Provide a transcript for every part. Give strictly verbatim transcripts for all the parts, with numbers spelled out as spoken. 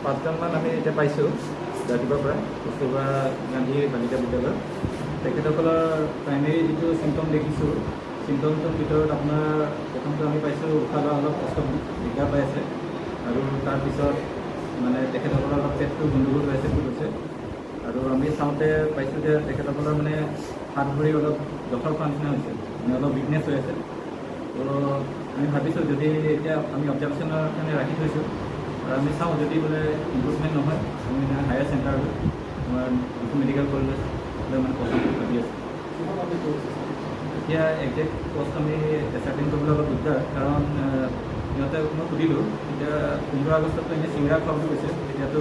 পাঁচজনমান আমি এতিয়া পাইছোঁ ৰাতিপুৱাৰ পৰা কস্তুৰবা গান্ধী বালিকা বিদ্যালয়ত। তেখেতসকলৰ প্ৰাইমেৰী যিটো চিমটম দেখিছোঁ, চিমটমটোৰ ভিতৰত আপোনাৰ প্ৰথমটো আমি পাইছোঁ উশাহ লোৱা অলপ কষ্ট দিগদাৰ পাই আছে, আৰু তাৰপিছত মানে তেখেতসকলৰ অলপ পেটটো গণ্ডগোল হৈ আছে বুলি কৈছে। আৰু আমি চাওঁতে পাইছোঁ যে তেখেতসকলৰ মানে হাত ভৰি অলপ জঠৰ খোৱা নিচিনা হৈছে, মানে অলপ উইকনেছ হৈ আছে। তো আমি ভাবিছোঁ যদি এতিয়া আমি অবজাৰ্ভেশ্যনৰ কাৰণে ৰাখি থৈছোঁ, আৰু আমি চাওঁ যদি বোলে ইম্প্ৰুভমেণ্ট নহয়, আমি মানে হায়াৰ চেণ্টাৰ লৈ আমাৰ ডিফু মেডিকেল কলেজলৈ মানে পঠাম বুলি ভাবি আছোঁ। এতিয়া একজেক্ট কষ্ট আমি এছাৰ্টেইন কৰিবলৈ অলপ দিগদাৰ, কাৰণ আহ, সিহঁতে মই সুধিলোঁ, এতিয়া পোন্ধৰ আগষ্টততো এনেই চিংৰা খোৱা বুলি কৈছে, এতিয়াতো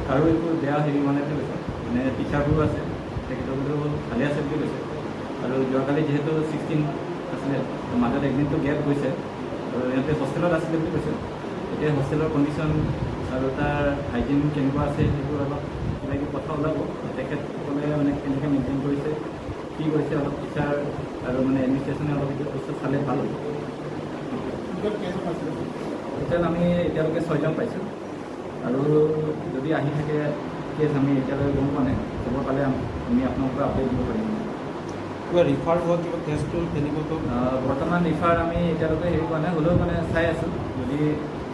কাৰো একো বেয়া হেৰি হোৱা নাই বুলি কৈছে, মানে টিচাৰবোৰো আছে, তেখেতসকলেও ভালে আছে বুলি কৈছে। আৰু যোৱাকালি যিহেতু ছিক্সটিন আছিলে, তো মাজত একদিনটো গেপ গৈছে, আৰু সিহঁতে হোষ্টেলত আছিলে বুলি কৈছে। এতিয়া হোষ্টেলৰ কণ্ডিশ্যন আৰু তাৰ হাইজিন কেনেকুৱা আছে, সেইবোৰ অলপ কিবা কিবি কথা ওলাব। তেখেতসকলে মানে কেনেকৈ মেইনটেইন কৰিছে, কি কৰিছে, অলপ টিচাৰ আৰু মানে এডমিনিষ্ট্ৰেশ্যনে অলপ এইটো বস্তু চালে ভাল হ'ব। টোটেল আমি এতিয়ালৈকে ছয়জন পাইছোঁ, আৰু যদি আহি থাকে কেছ আমি এতিয়ালৈকে গম পোৱা নাই। খবৰ পালে আম- আমি আপোনালোকক আপডেট দিব পাৰিম। কিবা ৰিফাৰ হোৱা কিবা কেছটো তেনেকুৱাকৈ? আহ, বৰ্তমান ৰিফাৰ আমি এতিয়ালৈকে হেৰি পোৱা নাই, হ'লেও মানে চাই আছোঁ, যদি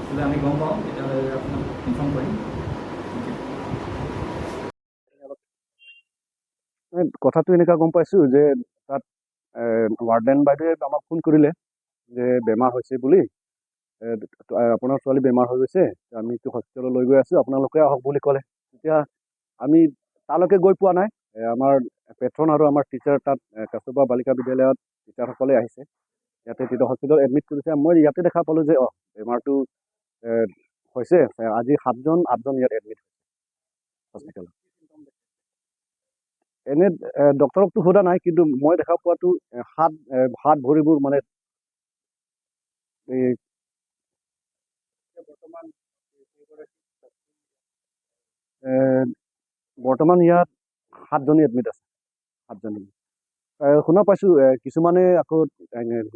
বোলে আমি গম পাওঁ তেতিয়াহ'লে আপোনাক ইনফৰ্ম কৰিম। এই কথাটো এনেকুৱা গম পাইছোঁ যে তাত এ, ৱাৰ্ডেন বাইদেৱে আমাক ফোন কৰিলে যে বেমাৰ হৈছে বুলি, এ, ত- আপোনাৰ ছোৱালী বেমাৰ হৈ গৈছে, আমি এইটো হস্পিটেলত লৈ গৈ আছোঁ, আপোনালোকে আহক বুলি ক'লে। তেতিয়া আমি তালৈকে গৈ পোৱা নাই। এ, আমাৰ পেট্ৰন আৰু আমাৰ টিচাৰ তাত এ, কস্তুৰবা বালিকা বিদ্যালয়ত টিচাৰসকলে আহিছে, ইয়াতে তেতিয়া হস্পিটেলত এডমিট কৰিছে। মই ইয়াতে দেখা পালোঁ যে অ, বেমাৰটো এ, হৈছে। এ, আজি সাতজন আঠজন ইয়াত এডমিট হৈছে হস্পিটেলত। এনে এ, ডক্টৰকতো সোধা নাই, কিন্তু মই দেখা পোৱাতো এ, হাত এ, হাত ভৰিবোৰ মানে এই এ, বৰ্তমান ইয়াত সাতজনী এডমিট আছে, সাতজনী। এ, শুনা পাইছোঁ এ, কিছুমানে আকৌ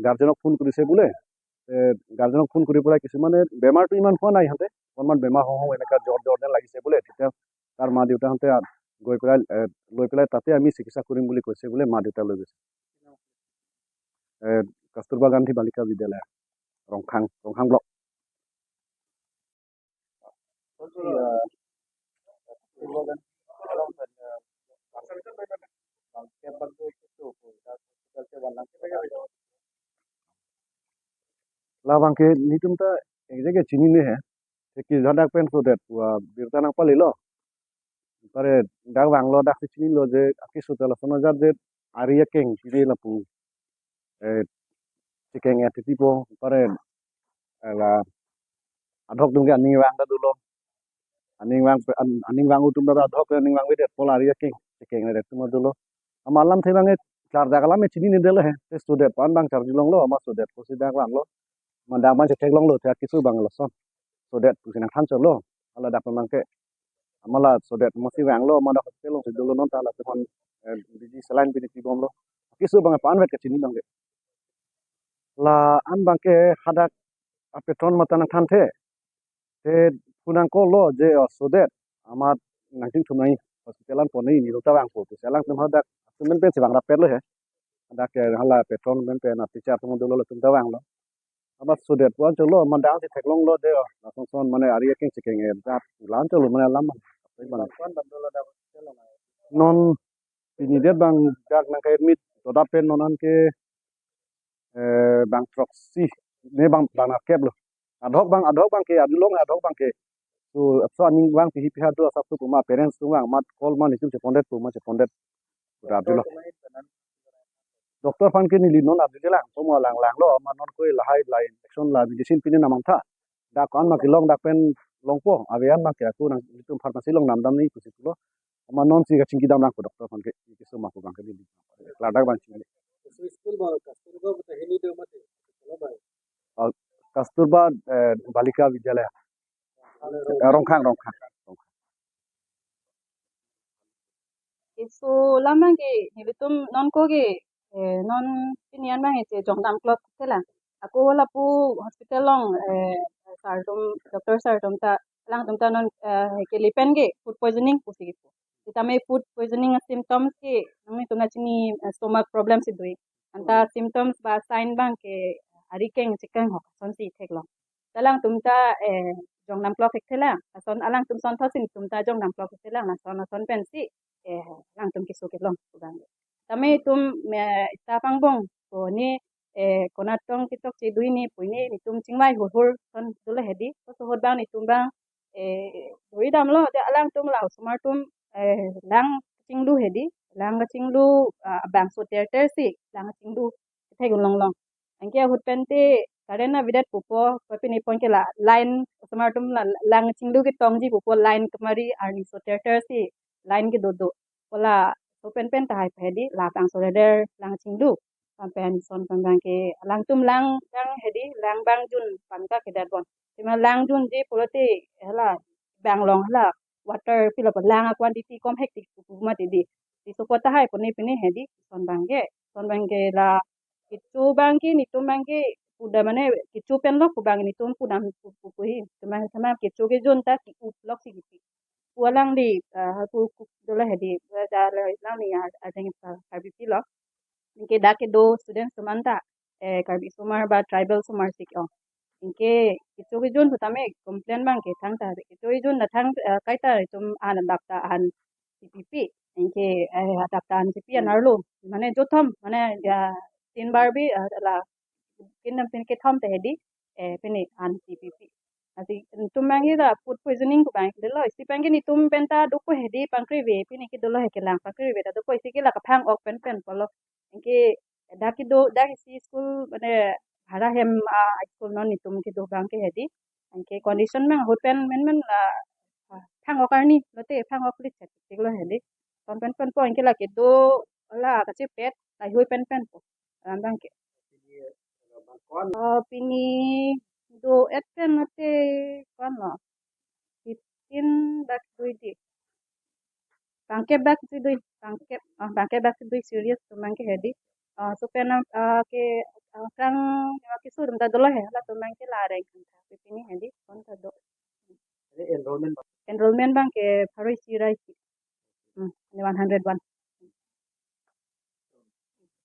গাৰ্জেনক ফোন কৰিছে বোলে। এ, গাৰ্জেনক ফোন কৰি পেলাই কিছুমানে বেমাৰটো ইমান হোৱা নাই, সিহঁতে অকণমান বেমাৰ হওঁ হওঁ এনেকুৱা জ্বৰ জ্বৰ যেন লাগিছে বোলে। তেতিয়া তাৰ মা দেউতাহঁতে আ- গৈ পেলাই এ, লৈ পেলাই তাতে আমি চিকিৎসা কৰিম বুলি কৈছে বোলে, মা দেউতা লৈ গৈছে। এ, কস্তুৰবা Gandhi Balika Vidyalaya, Rongkhang, Rongkhang block. Labang ke nelitum ta exact chinine he. Seki jadak pen sodet pu abirta nangpalelo. Pare dak vanglo, dak si chinilo je akeso ta lason ajat je ari akeng pide lapu. Eh, chekeng et titi po, pare la adhok atum ke aning vang ta dolo. Aning vang an- aning vang atum ta adhok aning vangvedet, pol ari akeng chekeng et atum dolo. Amat alamthe abang e charjak alam e chinine det lo he. Te sodet pu-an abang charjulonglo, amat sodet pusi dak vanglo. Amat dak abang chetheklonglo, te akeso abang lason sodet pusi nangthan chotlo. Hala dak abang ke amat la sodet masi vanglo, amat dak hospital alongsi dolo, non ta la teman eh, biji saline pini pibomlo. Akeso abang e pu-an vet kachini abang ke. La an abang ke hadak apetron mata nangthanthe. Te pu nangkoklo je o sodet amat nangchingthum nangji, hospital an pon nangji, nelitum ta vangpo pusi. Alangtum hadak atum pen pensi vang rapetlo he. Hadak ke hala petron pen pen a teacher atum dolo, latum ta vanglo. Amat sodet pu-an chotlo, amat dak si theklonglo je o lason son mane ari akeng chekeng et jat pu-an chotlo mane alam. Non pini det abang dak nangke-admit to dak pen non an ke eh, bang throksi ne bang bang nangkeplo. Adhok abang, adhok abang ke arjulong, adhok abang ke. So, so aning vang pihi piha do asap tu puma parents atum vang amat call ma nelitum chepondet puma chepondet. Udah arjulo. Doctor aphan ke neli non arjujelang, puma lang langlo, amat non koi lahai lahai injection la medicine pine nangmangtha. Dak ko-an ma kelong, dak pen longpo, ave-an ma ke, ako nang nelitum pharmacy along namdam nangji pusi pulo. Amat non si kachingki dam nangpo doctor aphan ke, keso ma ko abang ke neli. Ladak abang chingki. So school abang, school abang ta hini do mati. School abang. Ah, Kasturba eh, Balika Vidyalaya. Eh, Rongkhang, Rongkhang. Rongkhang. So lam abang ke nelitum non ko ke eh, non pini an abang ke chejong dam klot ke la. Ako lapu hospital along eh, sir atum, doctor sir atum ta Alangtum ta non, eh, kele pen ke food poisoning pusi kipu. Sitame food poisoning a symptoms ke nanglitum nangchini, eh, stomach problem si do-ik. Anta symptoms ba sign abang ke ari keng chikeng hok asonsi theklong. Ta alangtum ta, eh, jong namklok thekthelang. Ason alangtum son thotsi netum ta jong namklok thekthelang. Lason ason pensi, eh, alangtum keso kelong pu abang. Tame itum, eh, ita pangbong ko ni, eh, konat tong kitok chedui ni pu ni netum chingvai hurhur son dolo hedi. Koso ahut abang netum abang, eh, duri damlo, de alangtum la osomar atum, eh, lang chinglu hedi. Lang chinglu, ah, bangso terter si lang chinglu theklong long. Anke ahut pen te current avedet pupo, papini pon ke la line osomar atum la lang chinglu ketongji pupo, line kemari arni so terter si line kedo do. Pu laso pen pen tahai hedi la bangso terter lang chinglu. Pen pen son pen abang ke alangtum lang abang hedi lang abang jun pangka kedat bon. Sitame lang junji pulote hala bang along hala water fill up lang a quantity kom hektik pu pu mati di. Di sopo tahai puni pini hedi son abang ke. Son abang ke la kecho abang ke netum abang ke pu da mane kecho pen lok pu abang netum pu dam pu pu pu hi. Teman teman kecho kejun ta ki-up lok si kipi. Pu alangli, ah, pu pu dolo hedi, eh, da la lang ni a, a jeng ka Karbi pi lok. Anke dak kedo student atum anta, eh, Karbi osomar ba tribal osomar si ke-ong. Anke kecho kejun sitame complain abang ke thangta, kecho kejun ta thang, eh, kaita itum an adap ta an si pipi. Anke, eh, adap ta an si pi an arlo. Mane jothom, mane ya tin bar bi, eh, la kin nam pin kethom te hedi, eh, pini an si pipi. Asi netum abang ke la food poisoning pu abang dolo. Isi abang ke netum pen ta dopo hedi pangkri ave, pini ke dolo he kelang pangkri ave ta dopo, isi ke la kaphang ok pen pen pulo. Anke dak kedo, dak isi school mane bhara hem, ah, school non netum kedo abang ke hedi. Anke condition abang ahut pen men men la, ah, phang ok arni lote phang ok lit chek chek lo hedi. Son pen pen po anke la kedo la kachepet la hui pen pen po. Alam abang ke. Oh, pini do-et pen lote kon lo. Fifteen bak dui di. Bangkep bak si dui, bangkep, ah, bangkep bak si dui serious atum abang ke hedi. Ah, so pen, ah, ke, ah, kang, ya, keso atum ta dolo he, halatum abang ke la reng kan ta. Pini hedi, kon ta do. Enrollment abang ke pharo isi ra isi. Hmm, ini one hundred one.